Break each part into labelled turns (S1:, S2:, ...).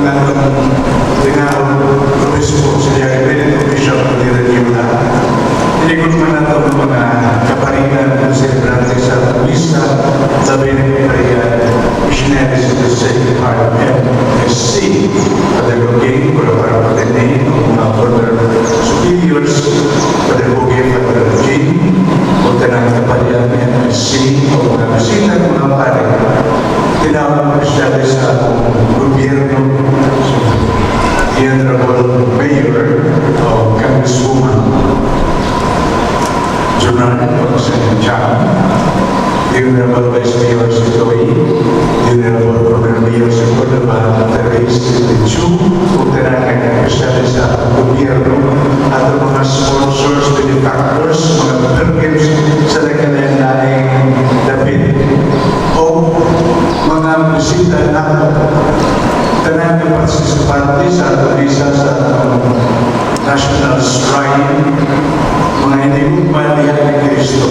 S1: Ang atong tingaon Obispo, si Emeritus Bishop Lira. Hinigugma nato ang mga kaparian na selebrante sa misa, labi ng kaparian, Missionaries of the Sacred Heart, MSC, Father Loging, para Patene, mga further superiors, Father Huge, Father Jean, o tanang kaparian MSC, o mga bisita, mga pare, tinawag opisyales sa atong gobyerno, the Honorable Mayor o Congresswoman Junard Pagsanjan, the Honorable Vice Mayor Sitoy, the Honorable Former Mayor sa Cordova, Therese Chu, ug tanan nga opisyales sa atong gobyerno, at ang mga sponsors, benefactors, mga pilgrims sa nagkalain-laing dapit, o mga bisita nato, tanan nga partisipante sa atong misa sa atong National Shrine, mga hinigugma diha ni Kristo.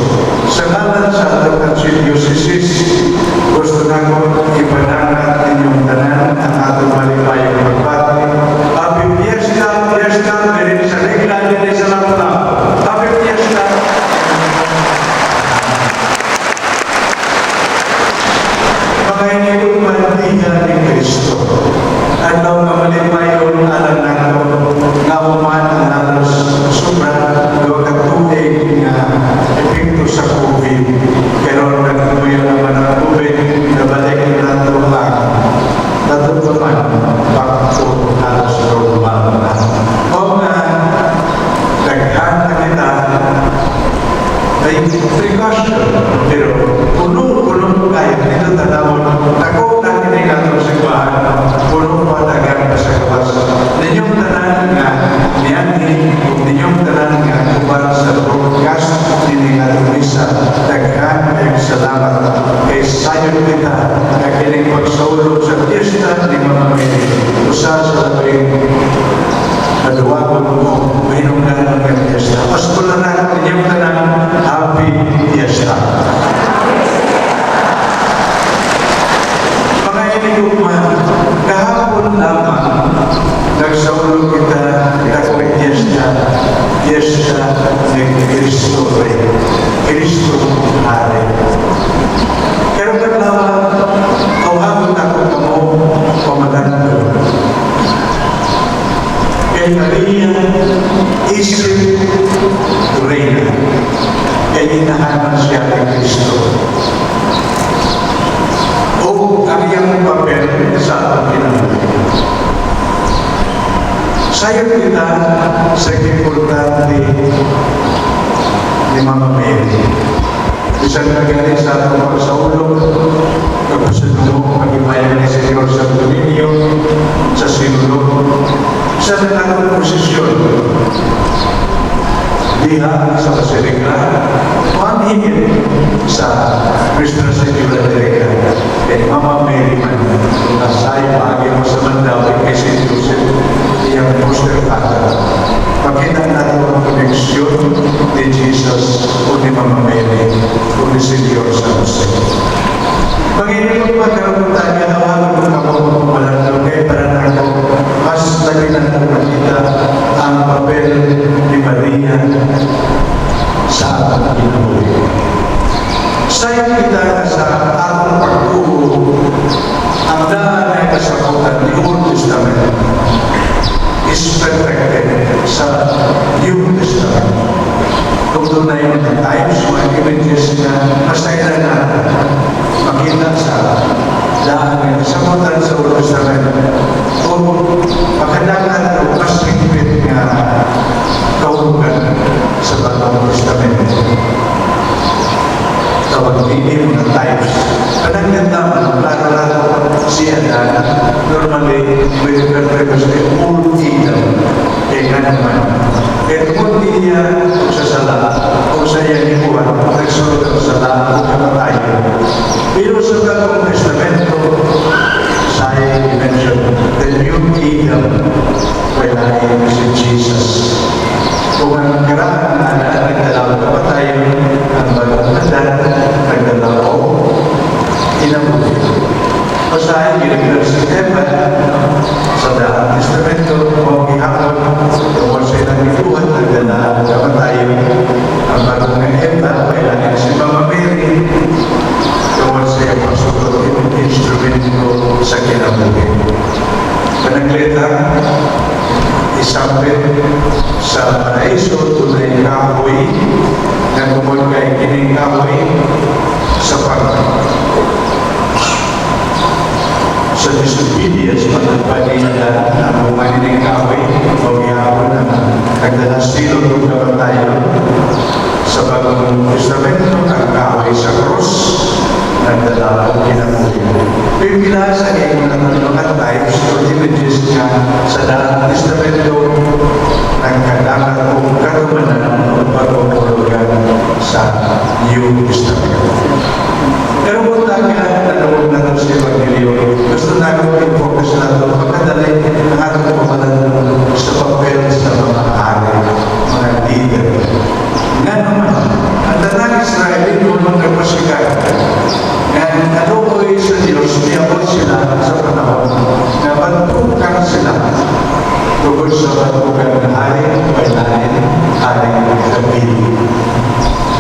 S1: Sa ngalan sa atong Archdiocese, gusto nako ipanangat ninyong tanan ang atong malipayong pagbati. Happy Fiesta, Fiesta, diri sa Regla, diri sa Lapu-Lapu. Happy Fiesta! Mga hinigugma diha ni Kristo, adlaw nga malipayon alang nato nga human ang halos sobra 2 ka tuig nga epekto sa COVID. Pero nagtuyo naman ang tubig, nabalik nato ang natutuman back to halos normal na. O nga, daghan na kita ay precaution, pero puno-puno kayo dito tanawon. Dako na kini atong simbahan, puno pa, daghan pa sa gawas. Ninyong tanan nga nianhi ug ninyong tanan nga uban sa broadcast nining atong misa, daghan kayong salamat kay sayod kita nga kining pagsaulog sa piyesta ni Mama Mary usa sa labing naduwagon mo mahinungdanon nga piyesta. Pasko na ninyong tanan, Happy Fiesta. Mga hinigugma, kahapon lamang nagsaulog kita dakong piyesta, piyesta ni Cristo Rey, Cristo Hari. Pero kadlaw, tawhagon ako kamo pamalandong. Kay Maria isip Reyna, kay inahanan siya ni Kristo. O ang iyang papel sa atong kinabuhi. Sayod kita sa importante ni Mama Mary. Bisan na gani sa atong pagsaulog, pagpasalubong, pag-imayan ni Senyor Santo Niño sa sinulog, sa atong posisyon, diha sa Basilika, panhingin sa Nuestra Señora de Regla, kay Mama Mary man, nasay paagi mo sa Mandawi kay St. Joseph, iyang foster father. Makita natin ang koneksyon ni Jesus o ni Mama Mary o ni Senyor San Jose. Panginoon, magkaroon tayo tawagan mo ako malandong kay para nako mas lagi na makita ang papel ni Maria sa atong kinabuhi. Sayod kita sa atong pagtuo, ang daan ay kasabutan ni Old Testament is perfected sa New Testament. Kung doon na yung mga times, mga images na masaya na makita sa daan ng kasabutan sa Old Testament o makadagan o mas higpit nga kahulugan sa Bagong Testamento. Tawag ini mga types. Kanang man, klaro-klaro si Adan, normally we refer to as the old Adam. Kaya nga naman, kaya tungod niya og sa sala, o sa iyang gibuhat, nagsulod ang sala o kamatayon. Pero sa Bagong Testamento, sa mention, the new Adam, wala si Jesus. Kung ang karaan na nagdala og kamatayon, ang bagong Adan, nagdala og kinabuhi. Basahin, ginagdala si Eva sa sa kinabuhi. Pananglitan, isapit sa paraiso dunay kahoy nga tungod kay kining kahoy sa pag sa disobedience, matagpanilan ang bunga ng kahoy o gihapon ang nagdala silot ug kamatayon. Sa Bagong Testamento, ang kahoy sa krus nagdala og kinabuhi. Pipila sa ingon ang mga types or images nga sa Daang Testamento nagkadakat og karumanan o bagong kahulugan sa New Testament. Pero kung taga tanong nato sa Ebanghelyo, gusto natin i-focus nato pagkadali ang atong pamalandong sa papel sa mga hari, mga leader. Nga naman, ang tanang Israelino nung nagpasikat, nga naluoy sa Diyos, niabot sila sa panahon na bantukan sila tungkol sa bantukan ng hari, may lain, Haring David.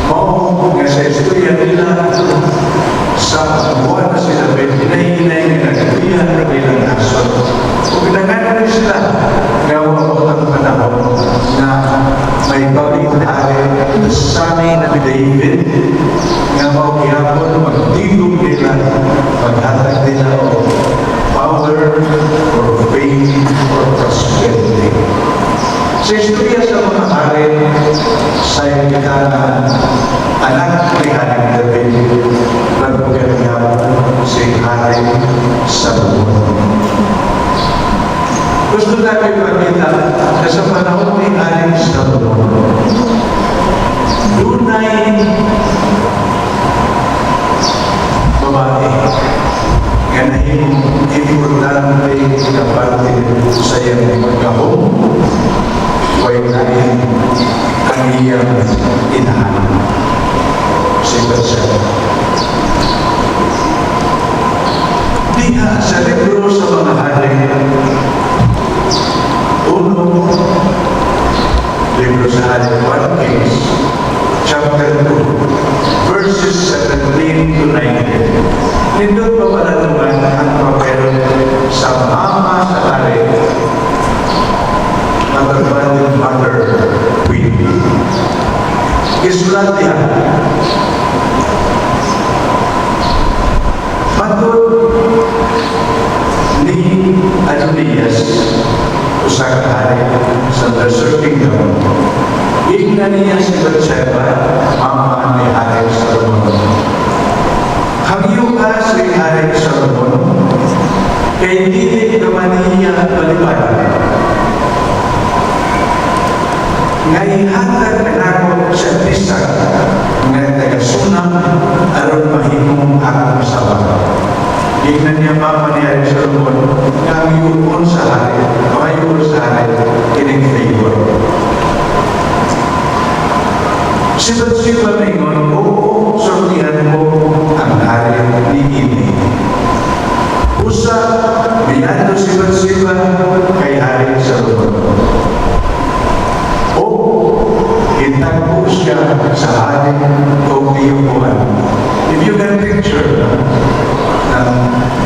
S1: Mao nga sa istorya nila sa buwan na si David, hinay-hinay nga nagkuyan ang ilang nasod. Ug nanganan sila nga moabot ang panahon na may bagong hari, the son of David, nga mao gihapon magtigom nila, maghatag nila og power or faith or prosperity. Sa istorya sa mga hari, sa kita na anak ni Haring David, nagbugat si Haring Salomon. Gusto namin makita na sa panahon ni Haring Salomon, dunay babae nga nahimong importante nga parte sa iyang pagkahom, way lain ang iyang inahan, si Bathsheba. Diha sa Libro sa Mga Hari, uno, Libro sa Hari, 1 Kings, chapter 2, verses 17 to 19. Nindot pamalandungan ang papel sa mama sa hari, matagpan Mother Queen. Isulat diha. Matod ni Adonias, usa ka hari sa Lesser Kingdom, Igna niya si Bathsheba, mama ni Haring Solomon. "Hangyo ka si Haring Solomon, kay dili ka man niya balibad nga ihatag kanako sa bisag nga taga-Sunam aron mahimong akong asawa." Gignan niya mama ni Haring Solomon nga ang yuon sa hari, mga sa hari, kining favor. Si Bathsheba mingon, "Oo, sortihan mo ang hari ni ini." Usa, miadto si Bathsheba kay Haring Solomon. O, gitagbo siya sa hari o giyukuan. If you can picture na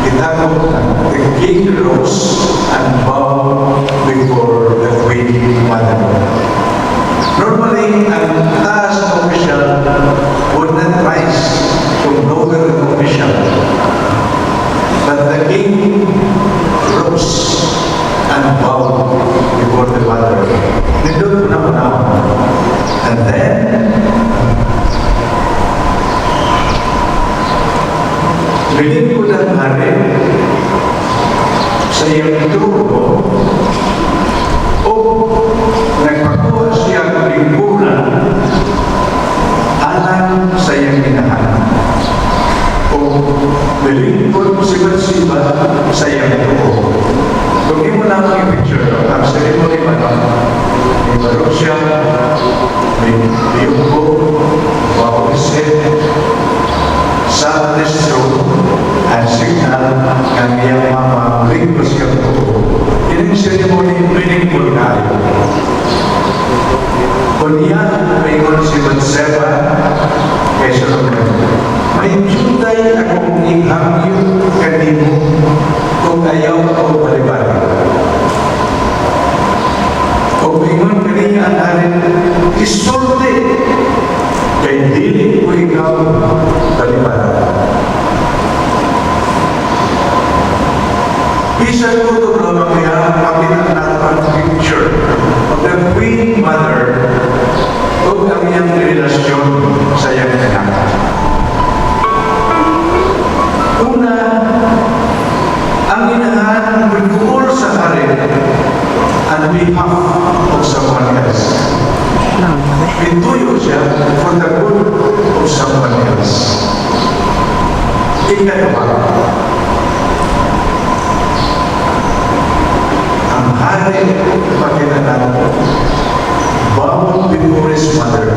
S1: gitago, the king rose and bowed before the queen mother. Normally, ang taas na official would not rise to lower official. But the king rose and bowed before the mother. Nindot na una. And then, nilingkod ang hari sa iyang trono o nagpakuha siya ng lingkuran alang sa iyang inahan. O nilingkod si Bathsheba sa iyang tuo. Kung di mo lamang i-picture, no, ang ceremony man, no, may barok siya, may liyuko, bow his head, sa this throne, and signal nga iyang mama lingkod siya tuo. Ining ceremony, meaningful kayo. Unya, maingon si Bathsheba kay Solomon, "May jutay akong ihangyo kanimo." Bisan kutob lamang niya, makita nato ang picture of the Queen Mother ug ang iyang relasyon sa iyang anak. Una, ang inahan nagduol sa hari on behalf of someone else. Mituyo siya for the good of someone else. Ikaduha, ang hari, pakita nato, bowed before his mother.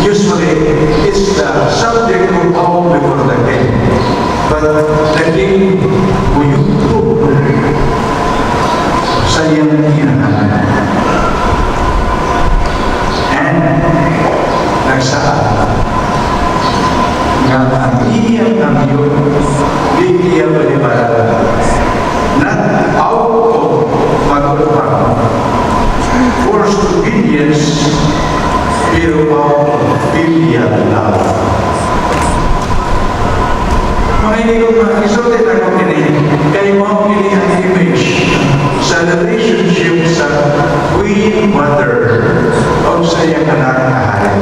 S1: Usually, it's the subject who bow before the king. But the king muyuko sa iyang inahan. And nagsaad nga ang iyang angyon di iya baliwala. Not out of mag-urban, forced obedience, pero out of filial love. Mga hinigugma, isulti nako kini, kay mao kini ang image sa relationship sa Queen Mother o sa iyang anak na hari.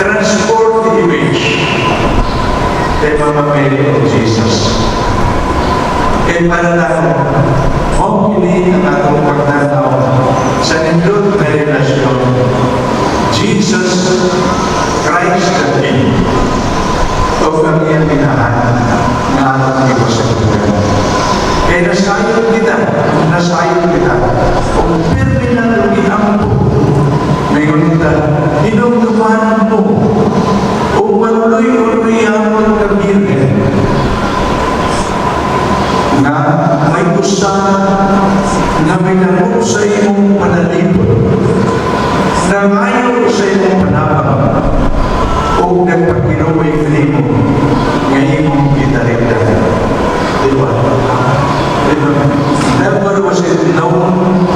S1: Transport the image kay Mama Mary of Jesus. Kay para nako, mao kini ang atong pagtanaw sa nindot na relasyon, Jesus Christ the King o ang iyang inahan nga atong gipasagutan. Kaya nasayod kita, nasayod kita. Kung pirmi na giampo, mayon ta, hinumduman mo, o maluloy-uloy ang ka birhen, nga may usa nga minamot sa imong panalipod, nangayo sa imong panabang, o nagpakinuwi kanimo nga imong gitalingdan. Di ba? Di ba? Never was it known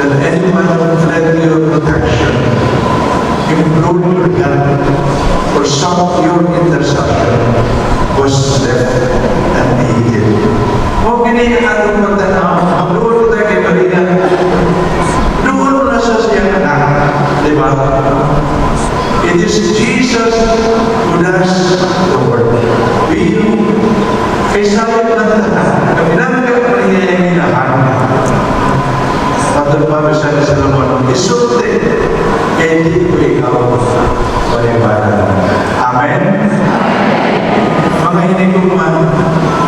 S1: that anyone fled your protection, implored your help, or sought your intercession was left unaided. Mao kini ang atong pagtanaw. Ang duol tayo kay Maria. Duol na sa siyang anak. Di ba? It is Jesus who does the work. We, kay sayop lang tanan. Kaminangga pa niya yung inahan. Atong pabasa ni Solomon, isulti, kay di ko ikaw baliwala. Amen? Mga hinigugma,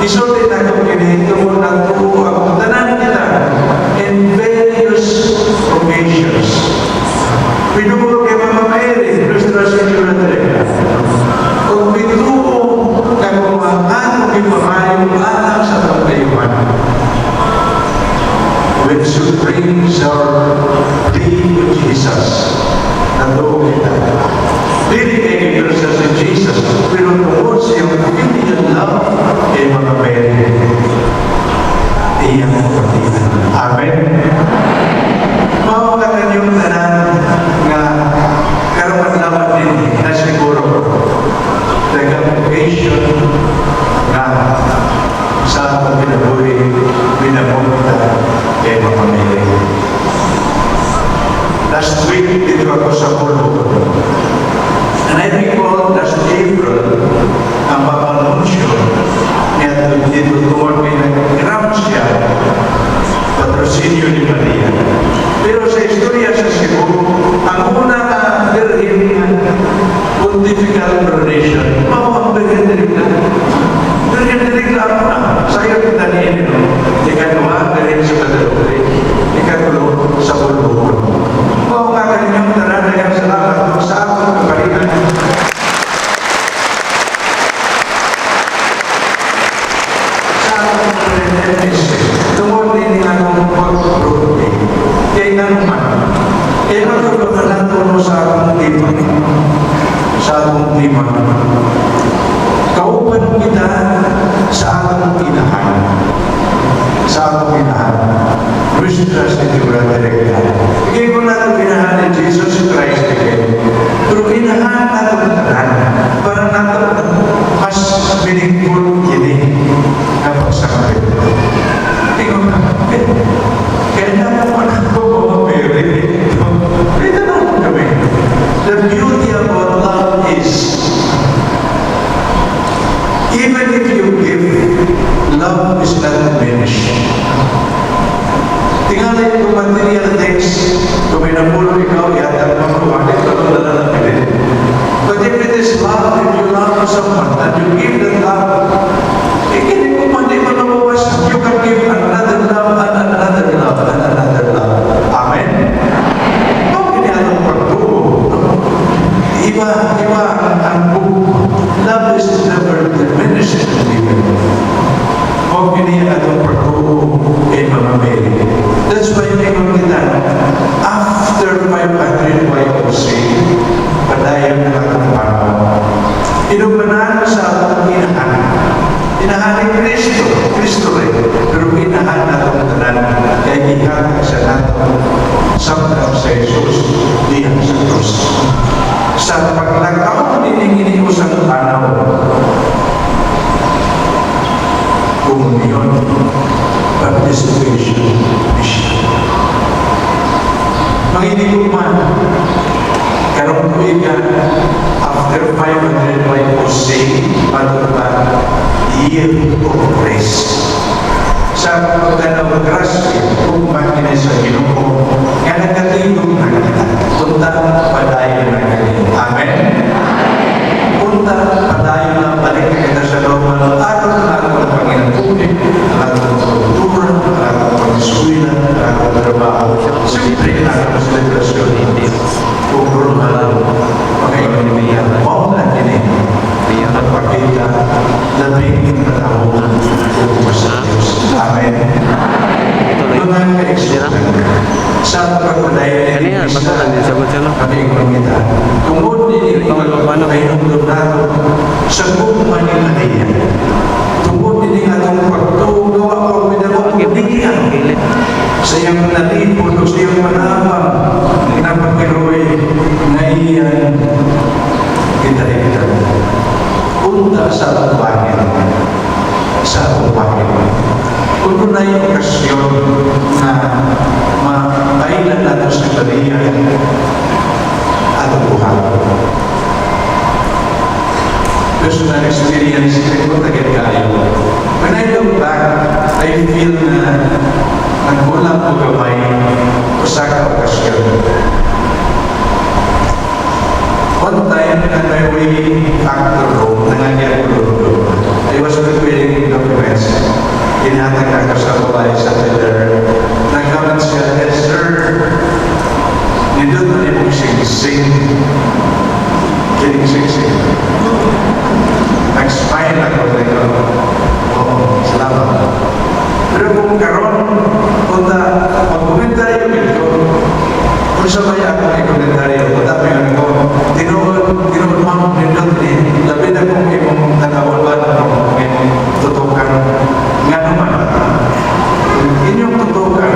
S1: isulti na kini tungod natuo ang tanan kita in various occasions. Pinuo kay Mama Mary, Nuestra Señora de la Kung mituo na kung ang atong gipangayo alang sa atong kayuhan. When she brings our plea to Jesus, natuo kita. Dili kay gipersa si Jesus, pero tungod sa iyang filial love kay Mama Mary, iyang kapatiran. Amen. Mao ka kanyong tanan nga karong adlaw din na siguro daghang occasion nga sa atong kinabuhi minamunta kay Mama Mary. Last week, dito ako sa Pulo. And I recall last April, ang Papa Nuncio niya dito tungod kay nag-crown siya, patrocinio ni Maria. Pero sa istorya sa Cebu, ang una nga birhen nga pontifical coronation, mao ang Birhen de Regla. Birhen de Regla ang una. Sayo kita niini, no? Ikaduha, Birhen sa Guadalupe. Ikatulo, sa Pulbuon. Mao nga kaninyong tanan, daghang salamat sa atong kaparian. Sa atong MSC, tungod din nga akong pag-birthday. Kaya nga naman, kaya matulog na nato sa atong tema. Sa atong tema. Kauban kita sa atong inahan. Sa atong inahan. Nuestra Señora de Regla. Kaya kung nato inahan ni Jesus Christ again, pero inahan nato tanan para nato mas meaningful kini nga Kristo, Kristo rin. Pero inahan natong tanan, kay gihatag sa nato samtang sa Jesus diha sa krus. Sa paglakaw nining iniusang panaw, communion, participation, mission. Mga man, karong tuiga, after 500 by Jose, matod pa, Year of Grace. Sa pagtanaw grasya, kung kini sa Ginoo, nga nagkatingog na kita, punta padayon na kami. Amen? Punta padayon na balik na kita sa normal, aron ang atong panginabuhi, ang atong kultura, ang atong pag-eskwela, ang atong trabaho. Siyempre, ang atong selebrasyon. Kung normal, mga ekonomiya, mao na kini magpakita labing matawag kung sa Diyos. Amen. Mga kaigsuonan, sa pagpadayon
S2: Ano yan? Basta din sagot siya, no?
S1: kami kita. Tungod ni
S2: Paano?
S1: Pahinumdum nato sa gugma ni Maria. Tungod ni atong pagtuo, gawa ko binawa ko niya.
S2: Gilid.
S1: Sa iyang nalipod o sa iyang manamang napagkaroy na iyang gitalikdan. Punta sa atong bangin. Sa atong bangin. Kung dunay okasyon na mapailan nato sa Maria, atong buhaton. Personal experience, ko tagil kayo. When I look back, I feel na nagkulang ko gamay usa ka okasyon. One time, on my way back to Rome, nangagyan ko London, I was preparing documents. Ginhatag ako sa babae sa teller. Nag-comment siya, "Yes, sir, nindot na imong singsing." Kining singsing. Nag-smile ako. Sabi ko, "Oo, salamat." Pero kung karon, punta, magkomentaryo ko, kung sa may ako may komentaryo, punta may ano ko, "Tinuod, tinuod ma'am, nindot ni, labi na kung imong tanawon ba, kung imong tutukan, nga naman, inyong tutukan,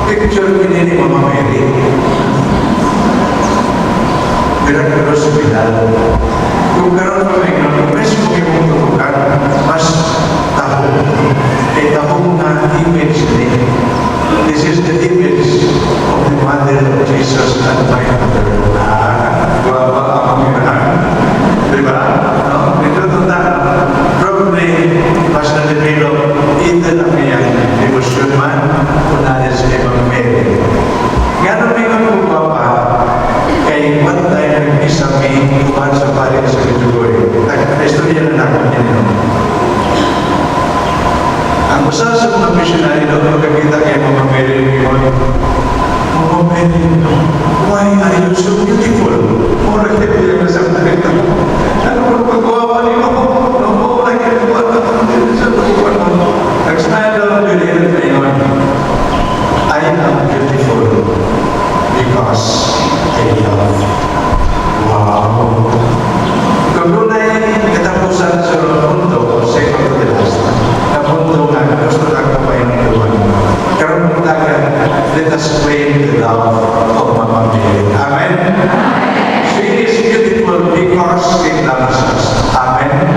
S1: picture kini ni Mama Mary. Miraculous Medal. Kung karon pa may kung mismo imong tutukan, mas taho. Kay taho nga image ni. This is the image of the mother of Jesus and my mother. Ah, guwapa akong inahan. Di ba? No? Ito na, probably, mas na-develop either ang iyang devotion man o knowledge kay Mama Mary. Nga nung may nga guwapa, kay one time nag-isa mi uban sa pari sa Medjugorje. Nag-istorya na nako ninyo. Ang usa sa mga missionary daw magkakita kay Mama Mary ingon, "Mama Mary, why are you so beautiful?" Mura kay biya sa mga. Ano ko pagkuha ni mo? No, mo lagi ko Nag-smile daw ang Mary at ingon, "I am beautiful because I love." Wow! Kung dunay katapusan sa mundo, second to the last, na mundo nga gusto na ko pahinumduman. Karon buntaga, let us claim the love of Mama Mary. Amen? She is beautiful because she loves us. Amen?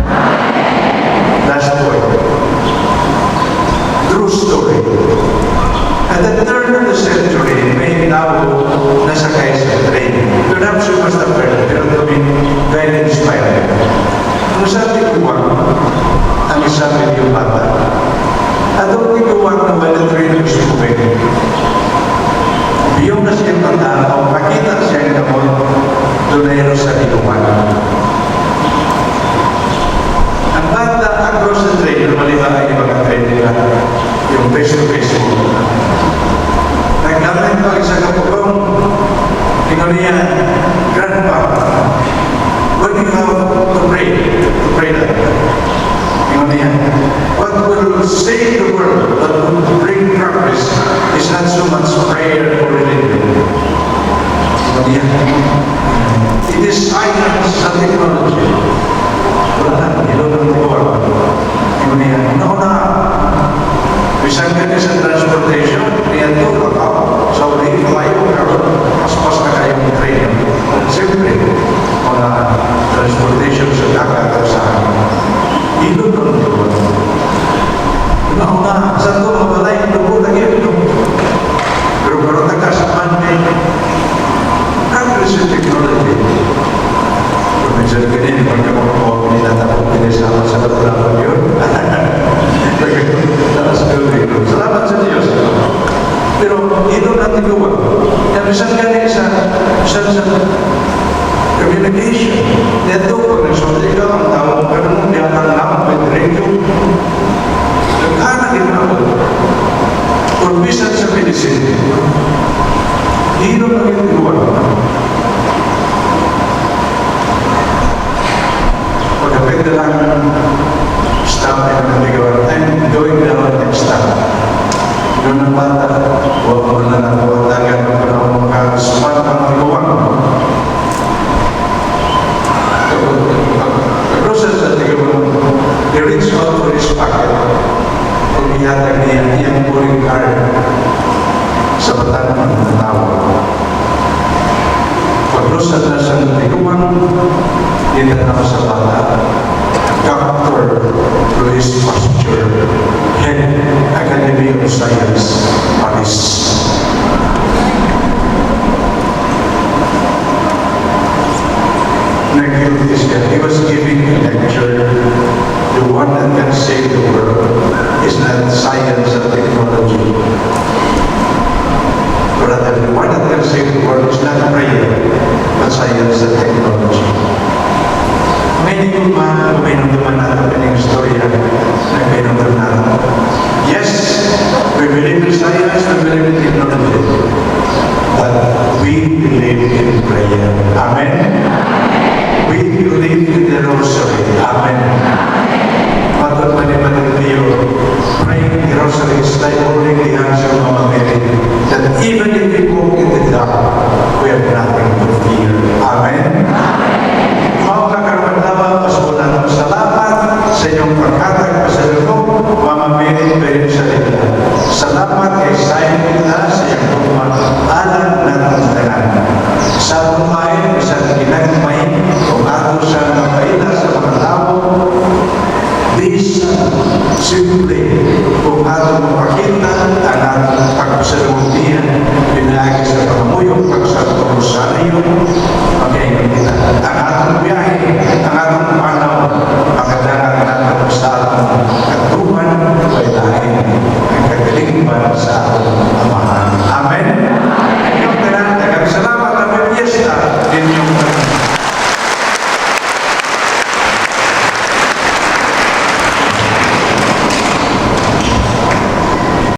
S1: Mao na, sa ato mga balay, dugo na gyud, no? Pero karon ta sa Monday, progress in technology. Kung minsan ganun, pagka mga natapos pinasama sa Lapu-Lapu yun. Taas building. Salamat sa Diyos. Pero ito natin gawa. Kaya bisan gani sa bisan sa communication. Dito, pag nagsulti ka, ang tawag ka naman, di ka lang, may diretso. Nagkana ginawag. Kung bisan sa medicine, hino na ginagawa. Pagkapit na lang, stop and naligawan. I'm going down and stop. Doon ang bata, huwag mo na lang tagan para makaspan ang tiguang. Pag-process sa tiguang, he reached out for his pocket. Kung ihatag niya iyang calling card sa bata ng tao. Pag-process na sa tiguang, dinala sa bata, Dr. Louis Pasteur, Head, Academy of Science, Paris. Nag-guilty siya. He was giving a lecture. The one that can save the world is not science and technology. Rather, the one that can save the world is not prayer, but science and technology. May man, may natin pining istorya, nagpinunod natin. Yes, we believe in science, we believe in technology, but we believe in prayer. Amen? We believe in the rosary. Amen. Matod man ni Padre Pio, praying the rosary is like holding the hands of Mama Mary, that even if we walk in the dark, we have nothing to fear. Amen? Mao ka karong adlaw, pasulan. Salamat sa inyong paghatag pasalubong, Mama Mary Peri sa nila. Salamat kay Simon kita sa iyang gugma alang natong tanan. Sa atong